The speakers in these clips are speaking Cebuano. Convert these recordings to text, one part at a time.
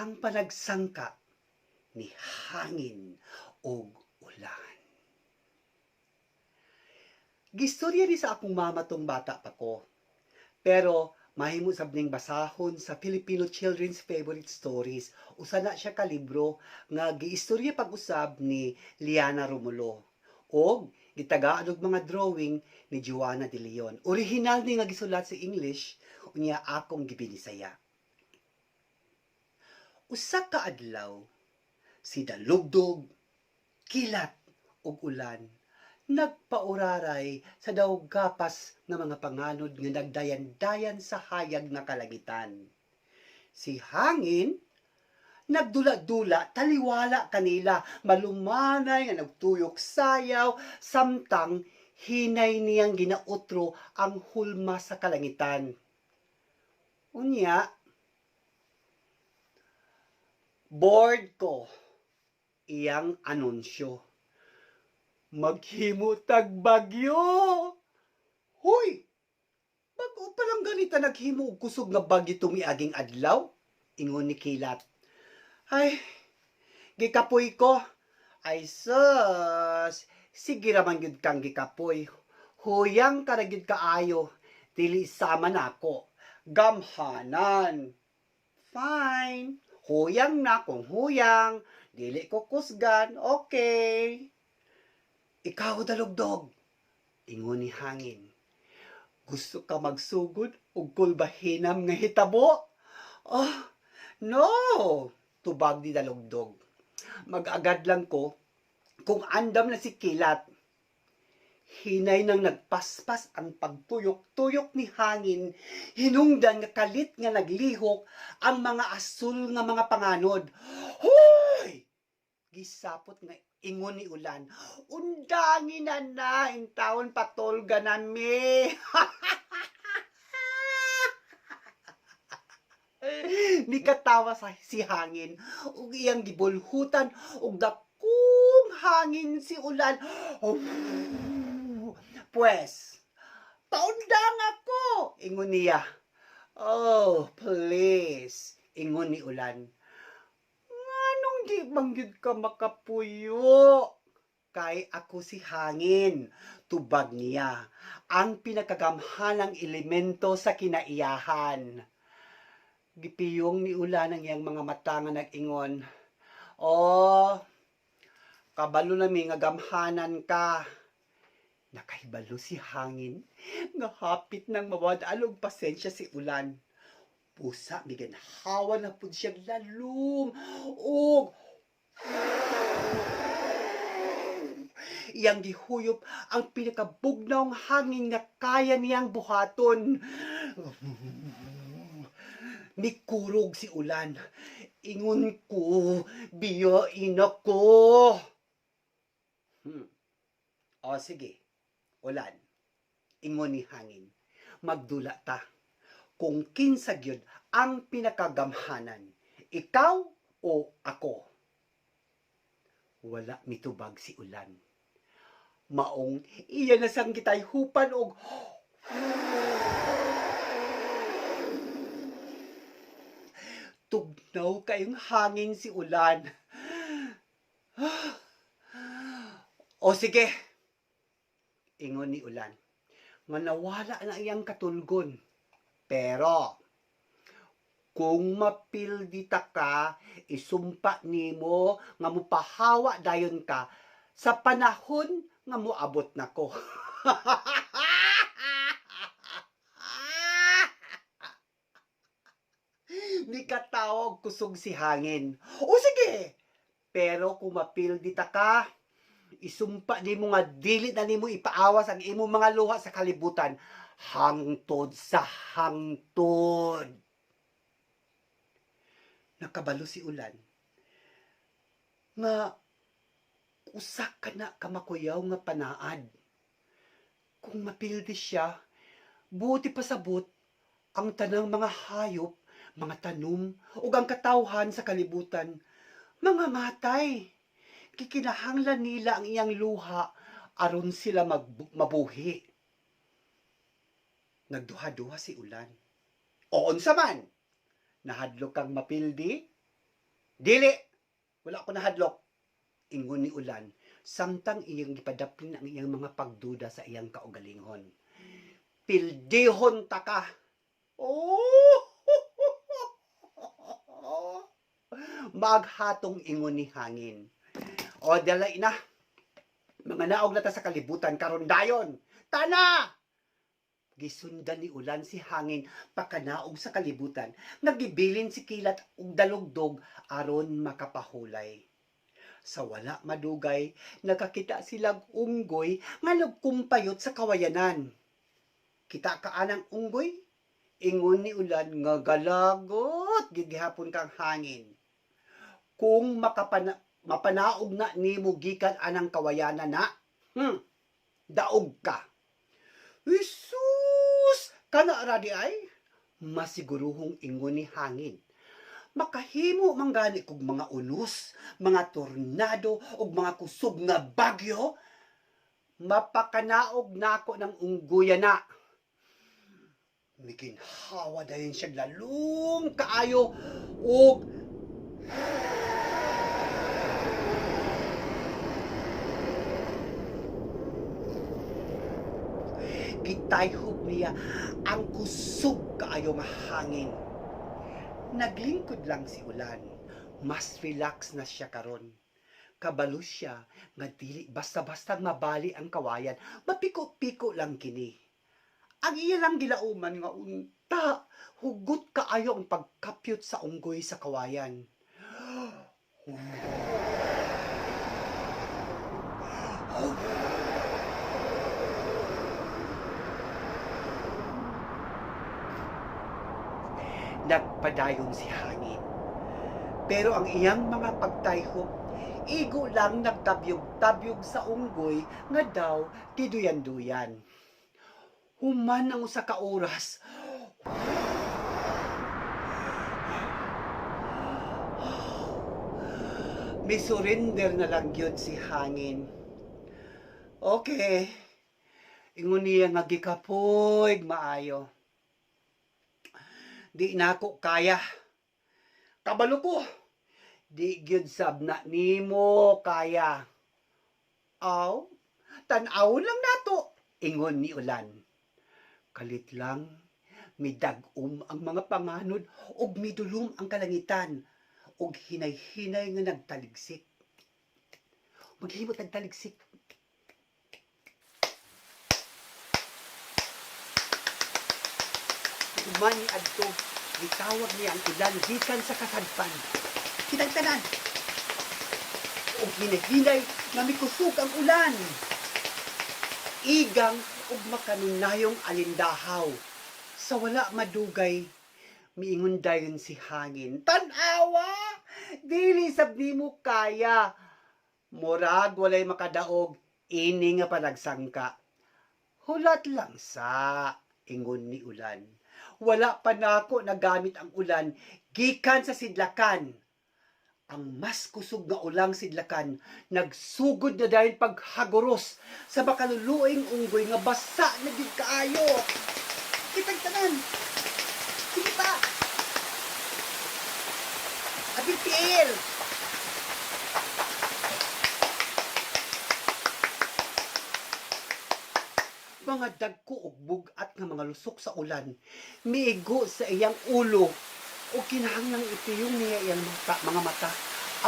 Ang panagsangka ni hangin ug ulan. Gistorya ni sa akong mama tong bata pa ko. Pero mahimo sab ning basahon sa Filipino Children's Favorite Stories. Usa na siya ka libro nga giistorya pag-usab ni Liana Romulo og gitagaan og mga drawing ni Joanna de Leon. Orihinal ni nga gisulat sa English, unya akong gibinisaya. Usa ka adlaw, si Dalugdog, Kilat ug Ulan nagpauraray sa daw gapas nga mga panganod nga nagdayan-dayan sa hayag nga kalangitan. Si Hangin nagdula-dula taliwala kanila, malumanay nga nagtuyok sayaw samtang hinay niyang ginautro ang hulma sa kalangitan. Unya, bored ko, iyang anunsyo. Maghimo tag bagyo. Huy! Bag-o pa lang ganita naghimo og kusog nga bagyo tumiaging adlaw, ingon ni Kilat. Ay, gikapoy ko. Ay sus, sige ra man gyud kang gikapoy. Huyang ka ra gyud kaayo, dili sama nako. Gamhanan. Fine. Huyang na kung huyang, dili ko kusgan, okay. Ikaw, Dalugdog, ingon ni Hangin. Gusto ka magsugod og kulbahinam nga hitabo? Oh, no, tubag ni Dalugdog. Mag-agad lang ko kung andam na si Kilat. Hinay nang nagpaspas ang pagtuyok-tuyok ni Hangin, hinungdan nga kalit nga naglihok ang mga asul nga mga panganod. Hoy! Gisapot nga ingon ni Ulan. Undangin na na, intawon patolga nami. Nikatawa sa si Hangin ug iyang gibulhutan og dakong hangin si Ulan. Oh, pues, paundang ako, ingon niya. Oh, please, ingon ni Ulan. Nganong di man gyud ka makapuyo? Kay ako si Hangin, tubag niya, ang pinakagamhanang elemento sa kinaiyahan. Gipiyong ni Ulan ang iyang mga mata nga nag-ingon. Oh, kabalo nami nga gamhanan ka. Nakahibalo si Hangin nga hapit nang mawad-an og pasensya si Ulan. Pusa miginhawa na pud siyang lalom ug iyang gihuyop ang pinakabugnawng hangin nga kaya niyang buhaton. Mikurog si Ulan. Ingon ko, biyain ako. O sige, Ulan. Ingon ni Hangin. Magdula ta. Kung kinsa gyud ang pinakagamhanan, ikaw o ako? Wala mitubag si Ulan. Maong iya na sang gitayhupan og tugnaw kayong hangin si Ulan. O sige, ingon ni Ulan, nga nawala na iyang katulgon. Pero, kung mapildi ta ka, isumpa nimo nga mupahawa dayon ka sa panahon nga moabot nako. Nikatawag kusog si Hangin. O sige, pero kung mapildi ta ka, isumpa nimo nga dili na nimo ipaawas ang imong mga luha sa kalibutan hangtod sa hangtod. Nakabalo si Ulan nga usa ka na kamakuyaw nga panaad. Kung mapildi siya, buti pasabot ang tanang mga hayop, mga tanom, ug ang katawhan sa kalibutan, mga matay. Kikinahanglan nila ang iyang luha aron sila mabuhi. Nagduha-duha si Ulan. O unsa man? Nahadlok kang mapildi? Dili, wala ko nahadlok. Ingon ni Ulan, samtang iyang gipadaplin ang iyang mga pagduda sa iyang kaugalingon. Pildihon ta ka. Oh! Maghatong ingon ni Hangin. O dalay na. Mga naog na ta sa kalibutan karon dayon. Tana! Gisundan ni Ulan si Hangin pakanaog sa kalibutan. Nagibilin si Kilat og dalugdog aron makapahulay. Sa wala madugay, nakakita silag unggoy nga nagkumpayot sa kawayanan. Kita ka anang unggoy? Ingon ni Ulan nga galagot gigihapon kang hangin. Kung mapanaog na nimo gikan anang kawayanan na, daog ka. Isus! Kana ra di ay? Masiguruhong ingon ni Hangin. Makahimo man gani kog mga unos, mga tornado ug mga kusog nga bagyo. Mapakanaog nako ng unggoya na. Miginhawa dayon siya lalong kaayo ug gitayhob niya ang kusog kaayo nga hangin. Naglingkod lang si Ulan. Mas relax na siya karon. Kabalo siya nga dili basta-basta mabali ang kawayan. Mapiko-piko lang kini. Ang iya lang gilauman nga unta, hugot kaayo ang pagkapyot sa unggoy sa kawayan. Nagpadayon si Hangin. Pero ang iyang mga pagtayhop, igo lang nagtabyog-tabyog sa unggoy nga daw giduyan-duyan. Human ang usa ka oras, misurrender na lang gyud si Hangin. Okay. Ingon niya nga gikapoy maayo. Di nako kaya. Kabalo ko. Di gyud sab na nimo kaya. Aw, tan-aw lang nato, ingon ni Ulan. Kalit lang, midag-om ang mga panganod ug midulom ang kalangitan ug hinay-hinay nga nagtaligsik. Maghimot nagtaligsik. Human ni adto, gitawag niya ang ulan gikan sa kasadpan. Kitang tanan. Ug hinay-hinay nga mikusog ang ulan. Igang ug makanunayong alindahaw. Sa wala madugay, miingon dayon si Hangin. Tan-awa! Dili sab nimo kaya. Murag walay makadaog, ini nga panagsangka. Hulat lang sa, ingon ni Ulan. Wala pa nako nagamit ang ulan gikan sa sidlakan. Ang mas kusog nga ulang sidlakan nagsugod na dahil paghaguros sa makaluluoyng unggoy nga basa na gid kaayo. Kitang tanan. Sige pa. Apil tiil. Mga dagko ug bug-at nga mga lusok sa ulan miigo sa iyang ulo ug kinahanglang ipiyong niya iyang mga mata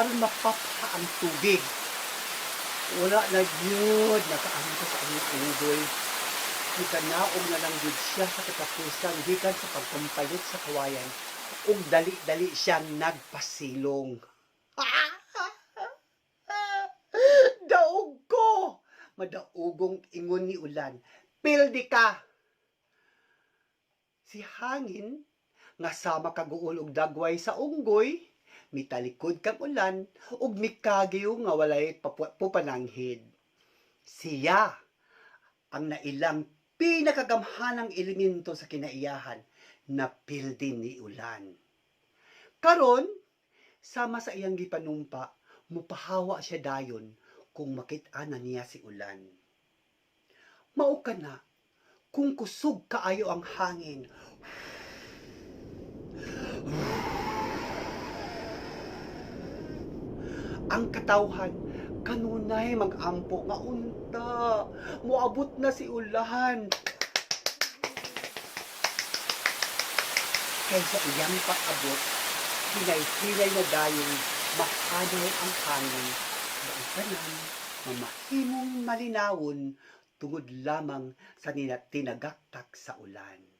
aron mapapha ang tubig. Wala na gyud nakaangko sa aming unggoy. Gikanaog na lang gyud siya sa katapusan gikan sa pagkumpayot sa kawayan ug dali-dali siyang nagpasilong. Daog ko! Madaugong ingon ni Ulan. Pildi ka! Si Hangin, nga sama kaguol og dagway sa unggoy, mitalikod kang ulan, ug mikagiw nga walay pupananghid. Siya ang nailang pinakagamhanang elemento sa kinaiyahan na pildi ni Ulan. Karon, sama sa iyang gipanumpa, mupahawa siya dayon kung makit-an na niya si Ulan. Mao ka na, kung kusog kaayo ang hangin, Ang katawhan kanunay magampo nga unta moabot na si ulan. Kay sa iyang pag-abot, hinay-hinay na dayon mahanaw ang hangin ug ang tanan mamahimong malinawon tungod lamang sa tinagaktak sa ulan.